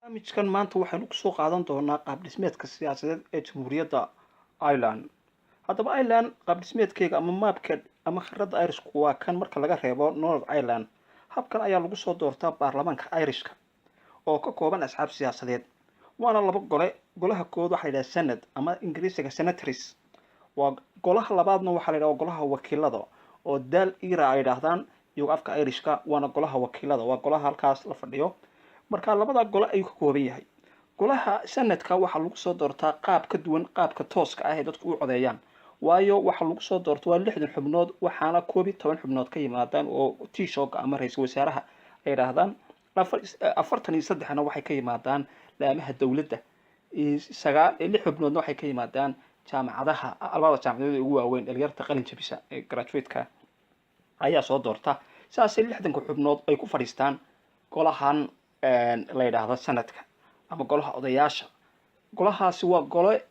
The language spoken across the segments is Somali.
Barnaamijkan maanta waxaynu kusoo qaadan doonaa qaab dhismeedka siyaasadeed ee Jamhuuriyadda Ireland. Haddaba, Ireland qaab dhismeedkeega ama maabka ama khariidada Irishku waa kan, marka laga reebo North Ireland. Habkan ayaa lagu soo doortaa baarlamaanka Irishka oo ka kooban asxaab siyaasadeed, waana laba gole. Golaha koowaad waxaa la yidhaha Senate ama Ingiriisiga Senators. Waa golaha labaadna waxaa la yidhaha golaha wakiilada, oo Dáil Éireann ay yidhaahdaan iyago afka Irishka, waana golaha wakiilada, waa golaha halkaas la fadhiyo. Marka labada gole ayuu ka kooban yahay. Golaha Senatka waxaa lagu soo doortaa qaab ka duwan qaabka tooska ah ee dadku u codeeyaan, waayo waxaa lagu soo doorta waa 60 xubnood, waxaana 11 xubnood ka yimaadaan oo Taoiseach ama ra-iisul wasaaraha ay yidhaahdaan, 43na waxay ka yimaadaan laamaha dowladda, 9, 6 xubnoodna waxay ka yimaadaan jaamacadaha, labada jaamacadood ee ugu waaweyn, dhalinyarta qalin jabisa ee graduate-ka ayaa soo doorta. Saasay 60ka xubnood ay ku fadhiistaan golahan la yidhaahdo Senatka ama golaha odayaasha. Golahaasi waa gole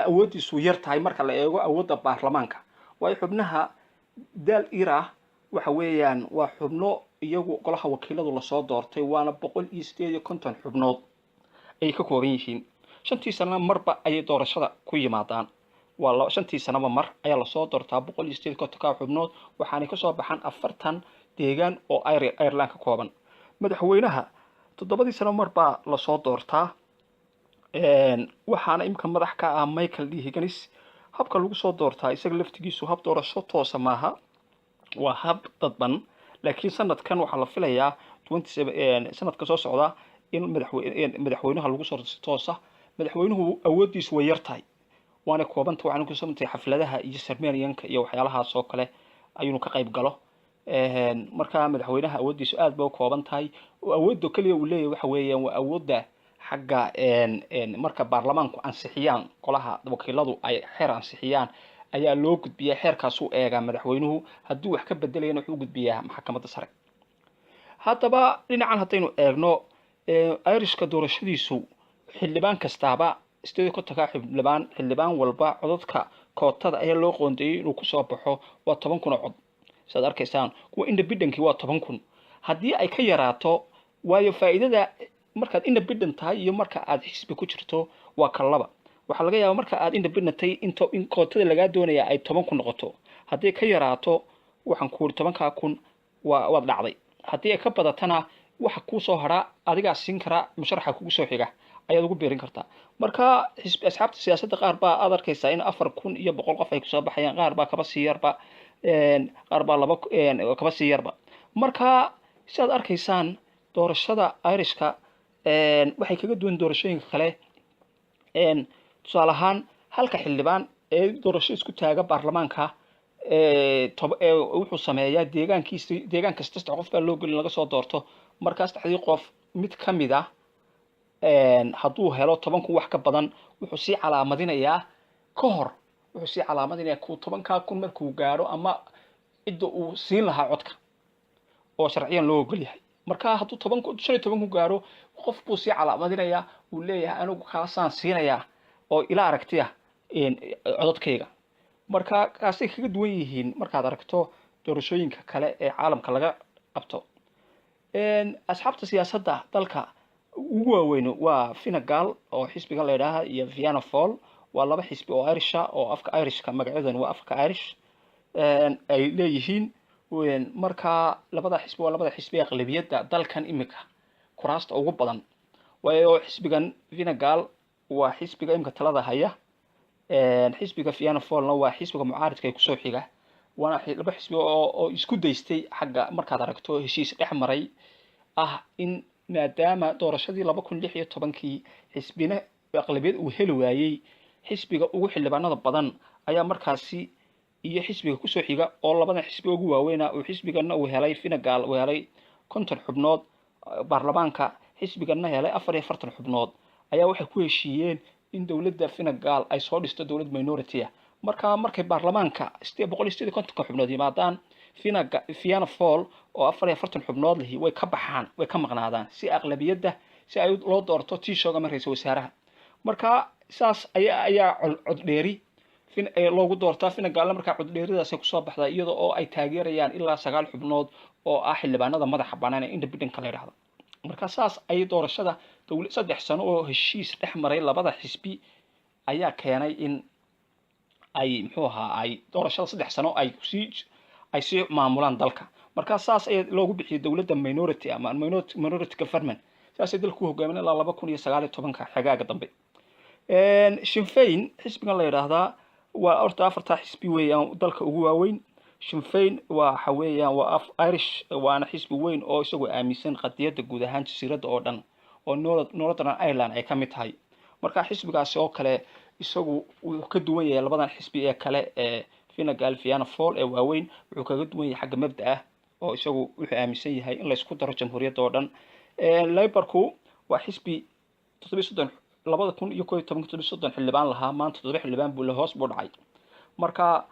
awooddiisu yar tahay marka la eego awoodda baarlamaanka, waayo xubnaha Dáil Éireann waxa weeyaan waa xubno iyagu golaha wakiiladu lasoo doortay, waana 158 xubnood ayay ka kooban yihiin. 5tii sanana marba ayay doorashada ku yimaadaan. Waa 5tii sanaba mar ayaa lasoo doortaa 158ka xubnood, waxaanay kasoo baxaan 40 deegaan oo Ireland ka kooban. Madaxweynaha 7dii sano mar baa lasoo doortaa, waxaana imika madax ka ah Michael D Higgins. Habka lagu soo doortaa isaga laftigiisu hab doorasho toosa maaha, waa hab dadban, laakiin sanadkan waxaa la filayaa, sanadka soo socda, in madaxweynaha lagu soo si toosa. Madaxweynuhu awooddiisu way yar tahay, waana koobanta, waxaana kusamantay xafladaha iyo ceremonialka iyo waxyaalahaas oo kale ayuunu ka qayb galo. Marka madaxweynaha awooddiisu aad bay u kooban tahay, oo awoodda keliya uu leeyahay waxa weeyaan waa awoodda xagga marka baarlamaanku ansixiyaan, golaha wakiiladu ay xeer ansixiyaan ayaa loo gudbiyaa, xeerkaasuu eegaa madaxweynuhu, hadduu wax ka bedelayana wuxuu u gudbiyaa maxkamadda sare. Haddaba, dhinacan haddaynu eegno Irishka doorashadiisu, xildhibaan kastaaba, 58ka xildhibaan, xildhibaan walba codadka kootada ayaa loo qoondeeyey inuu kusoo baxo waa 10,000 oo cod. Siaad arkaysaan, kuwa independentkii waa 10,000. Haddii ay ka yaraato, waayo faa'iidada markaad independent tahay iyo marka aad xisbi ku jirto waa kala laba. Waxaa laga yaabaa marka aad independent tahay in kootada lagaa doonaya ay 10,000 noqoto. Haddii ka yaraato, waxaan ku uri, 10,000 waad dhacday. Haddii ay ka badatana, waxa kuusoo haraa adigaa siin karaa musharaxa kugu soo xiga ayaad ugu beerin kartaa. Marka xisbi, asxaabta siyaasadda qaar baa aad arkaysaa in 4100 qof ay kusoo baxayaan, qaar baa kaba sii yarba, qaar baa laba kaba sii yarba. Marka sidaad arkaysaan, doorashada Irishka waxay kaga duwan doorashooyinka kale, tusaale ahaan, halka xildhibaan ee doorasho isku taaga baarlamaanka wuxuu sameeyaa deegaankiisa. Deegaan kasta saddex qof baa loo gelin laga soo doorto. Markaa saddexdii qof mid ka mid ah hadduu helo 10,000 wax ka badan, wuxuu sii calaamadinayaa ka hor, wuxuu sii calaamadinayaa kuu 10,000 markuu gaadho ama cidda uu siin lahaa codka oo sharciyan loo ogol yahay. Marka hadduu 10,000, 15,000 gaadho, qof buu sii calaamadinayaa, uu leeyahay anigu kaasaan siinayaa oo ila aragtiya codadkayga. Marka kaasay kaga duwan yihiin markaad aragto doorashooyinka kale ee caalamka laga qabto. Asxaabta siyaasadda dalka ugu waaweyn waa Fine Gael oo xisbiga la yidhaaha iyo Fianna Fáil. Waa laba xisbi oo Irisha oo afka Irishka, magacyadan waa afka Irish ay leeyihiin. Marka labada xisbi waa labada xisbi aqlabiyadda dalkan imika kuraasta ugu badan, waayo xisbigan Fine Gael waa xisbiga imika talada haya, xisbiga Fianna Fáilna waa xisbiga mucaaridka ee kusoo xiga. Waana laba xisbi oo isku daystay xagga markaad aragto heshiis dhex maray ah in maadaama doorashadii 2016kii xisbina aqlabiyad uu heli waayey, xisbiga ugu xildhibaanada badan ayaa markaasi iyo xisbiga kusoo xiga oo labadan xisbi ugu waaweyna uu xisbigana uu helay, Fine Gael uu helay 50 xubnood baarlamaanka, xisbigana helay 44 xubnood, ayaa waxay ku heshiiyeen in dowladda Fine Gael ay soo dhisto dowlad minority ah. Marka markay baarlamaanka 158ka xubnood yimaadaan, Fianna Fáil oo 44 xubnood lihi way ka baxaan, way ka maqnaadaan, si aqlabiyadda si ay loo doorto Taoiseach ama ra-iisul wasaaraha. Marka saas ayaa coddheeri loogu doortaa Fine Gaelna. Markaa coddheeridaasay kusoo baxdaa, iyada oo ay taageerayaan ilaa sagaal xubnood oo ah xildhibaanada madaxa bannaan ee independentka la yidhahdo. Marka saas ayay doorashada dowla 3 sano oo heshiis dhex maray labada xisbi ayaa keenay in ay, muxuu ahaa, ay doorashada 3 sano ay sii maamulaan dalka. Marka saas ayaa loogu bixiyay dowladda minority ama minority government. Saasay dalka ku hogaamin ilaa 2019-ka xagaaga dambe. Sinn Féin, xisbigan la yidhaahdaa, waa horta afartaa xisbi weeyaan dalka ugu waaweyn. Sinn Féin waxa weeyaan waa af Irish, waana xisbi weyn oo isagoo aaminsan qadiyadda guud ahaan jasiiradda oo dhan, oo Northern Ireland ay ka mid tahay. Marka xisbigaasi oo kale isagu wuxuu ka duwan yahay labadan xisbi ee kale ee Fine Gael, Fianna Fáil ee waaweyn. Wuxuu kaga duwan yahay xagga mabda ah, oo isagu wuxuu aaminsan yahay in laysku daro jamhuuriyadda oo dhan. Labourku waa xisbi 37, 2011-ka 37 xildhibaan lahaa, maanta 7 xildhibaan buu la hoos buu dhacay. Marka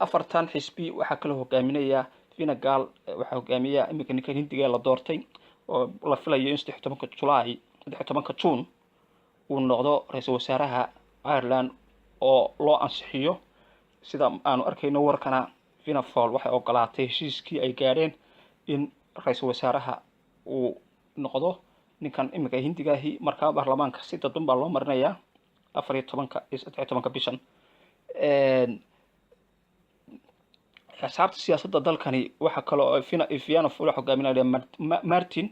afartan xisbi waxaa kaloo hogaaminaya Fine Gael, waxaa hogaamiya iminka ninka Hindiga la doortay, oo la filayo in 13-ka Julaay, 13-ka June uu noqdo ra-iisul wasaaraha Ireland oo loo ansixiyo. Sida aanu arkayno warkana, Fianna Fáil waxay ogolaatay heshiiskii ay gaadheen in ra-iisul wasaaraha uu noqdo ninkan iminka Hindigaahi. Markaa baarlamaanka si dadban baa loo marinayaa 14-ka iyo 13-ka bishan. Xisaabta siyaasadda dalkani waxaa kaloo Fianna Fáil hogaaminaya Martin,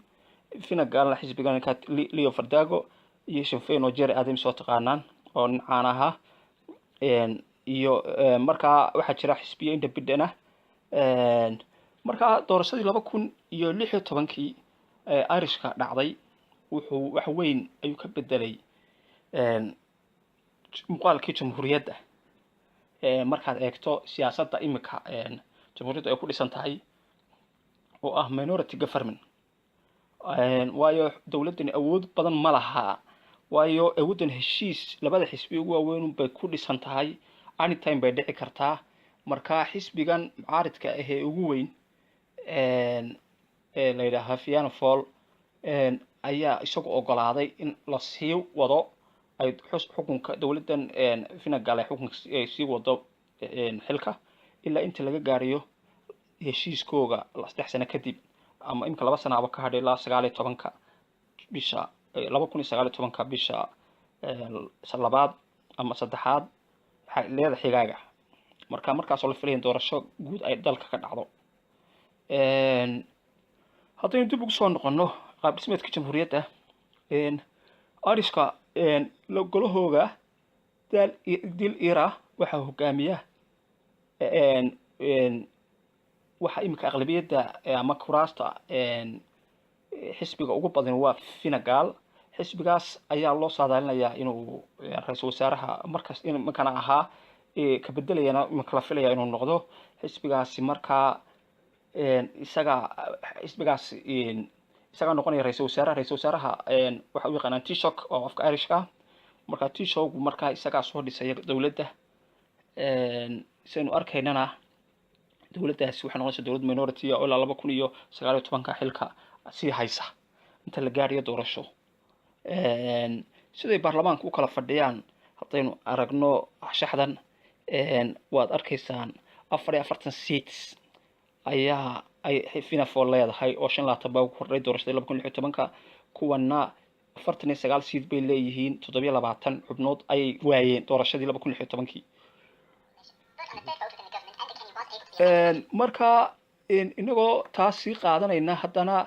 Fine Gaelna xisbiga ninka Leo Varadkar, iyo Sinn Féin oo Gerry Adams oo taqaanaan oo nin caan ahaa. Iyo markaa waxaa jira xisbiyo independent ah. Markaa doorashadii 2016-kii Irishka dhacday wuxuu wax weyn ayuu ka bedelay muuqaalkii jamhuuriyadda. Markaad eegto siyaasadda imika jamhuuriyaddu ay ku dhisan tahay oo ah minority government, waayo dowladdani awood badan ma laha, waayo awooddan heshiis labada xisbi ugu waaweyn bay ku dhisan tahay, anytime bay dhici kartaa. Marka xisbigan mucaaridka ah ee ugu weyn ee la yidhaahaa Fianna Fáil ayaa isagu ogolaaday in la sii wado ay xukunka dowladdan Fine Gael ay xukunka ay sii wado xilka ilaa inta laga gaarayo heshiiskooga 3 sano kadib, ama imika 2 sanaaba ka hadhay, ilaa 19-ka bisha 2019-ka bisha labaad ama saddexaad leeda xigaaga. Marka markaasoo la filaya doorasho guud ay dalka ka dhacdo. Haddaynu dib ugu soo noqono qaab dhismeedka jamhuuriyadda Irishka, golahooga Dáil Éireann waxaa hogaamiya, waxaa imika aqlabiyadda ama kuraasta xisbiga ugu badan waa Fine Gael. Xisbigaas ayaa loo saadaalinayaa inuu ra-iisul wasaaraha markaas iminkana ahaa ka bedelayana iminka la filaya inuu noqdo xisbigaasi. Markaa isaga xisbigaas isagaa noqonaya ra-iisul wasaaraha. Ra-isul wasaaraha waxa u yaqaanaan Taoiseach oo afka Irishka ah. Marka Taoiseachgu markaa isagaa soo dhisaya dowladda. Sidaynu arkaynana, dowladdaasi waxay noqonaysaa dowlad minority oo ilaa 2019-ka xilka sii haysa inta la gaarayo doorasho. Siday baarlamaanka u kala fadhiyaan haddaynu aragno shaxdan, waad arkaysaan 44 seats ayaa ay Fianna Fáil leedahay, oo 25 baa ku kordhay doorashadii 2016-ka. Kuwana 49 seat bay leeyihiin, 27 xubnood ayay waayeen doorashadii 2016-kii. Marka inagoo taas sii qaadanayna, haddana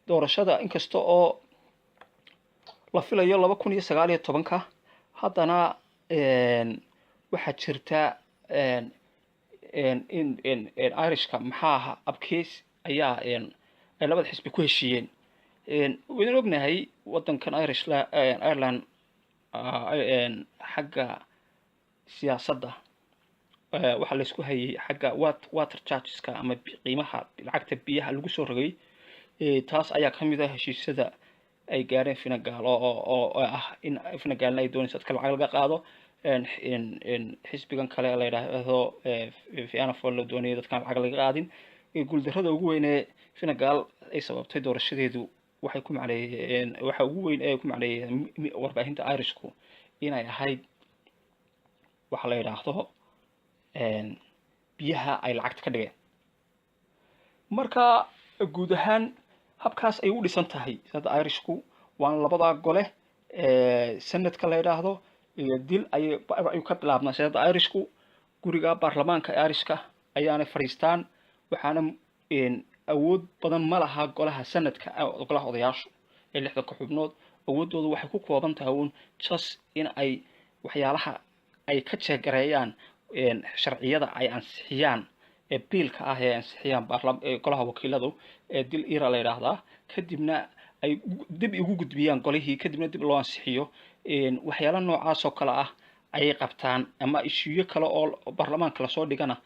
doorashada inkasta oo la filayo 2019-ka, haddana waxaa jirta in Irishka maxaa abkeys ayaa ay labada xisbi ku heshiiyeen. Waynu ognahay wadankan Irish Ireland xagga siyaasadda waxaa laysku hayay xagga water chargeska ama qiimaha lacagta biyaha lagu soo rogay. Taas ayaa kamid ah heshiisyada ay gaareen Fine Gael, oo ah in Fine Gaelna ay doonayso dadka lacag laga qaado, xisbigan kale la yidhaahdo Fianna Fáil la doonaya dadkaan lacag laga qaadin. Guuldarrada ugu weyn ee Fine Gael ay sababtay doorashadeedu waxay ku macneeyeen, waxa ugu weyn ee ay ku macneeyeen warbaahinta Irishku inay ahayd waxa la yidhaahdo biyaha ay lacagta ka dhigeen. Marka Guud ahaan habkaas ay u dhisan tahay siyaasadda Irishku, waana labadaa gole, Senate-ka la yidhaahdo iyo Dáil ayay ayuu ka bilaabmaa siyaasadda Irishku. Guriga baarlamaanka Irishka ayaanay fadhiistaan, waxaana awood badan ma laha golaha Senate-ka, golaha odayaashu ee 60-ka xubnood. Awooddoodu waxay ku kooban tahay uun just in ay waxyaalaha ay ka jeegareeyaan sharciyada ay ansixiyaan ee biilka ah ee ansixiyaan golaha wakiiladu ee Dáil Éireann la yidhaahdaa, kadibna ay dib ugu gudbiyaan golihii, kadibna dib loo ansixiyo. Waxyaala noocaas oo kale ah ayay qabtaan, ama issue-yo kale oo baarlamaanka lasoo dhigana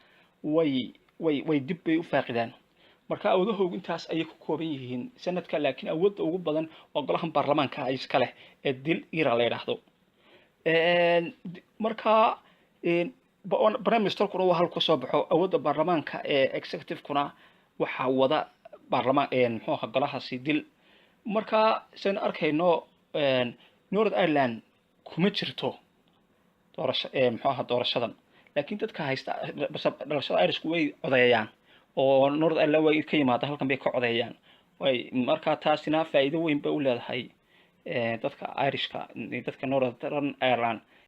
way dib bay u faaqidaan. Marka awoodahoogu intaas ayay ku kooban yihiin Senate-ka, laakiin awoodda ugu badan waa golahan baarlamaanka ay iska leh ee Dáil Éireann la yidhaahdo. Marka prime ministerkuna waa halku kasoo baxo awoodda baarlamaanka ee executive-kuna waxaa wada baarlamaan, muxuu ahaa, golahaasi Dáil. Marka saynu arkayno, North Ireland kuma jirto doorasho, muxuu ahaa, doorashadan, laakiin dadka haysta dhalashada Irishku way codeeyaan oo North Ireland way ka yimaada, halkan bay ka codeeyaan way. Marka taasina faa'iido weyn bay u leedahay dadka Irishka, dadka Northern Ireland.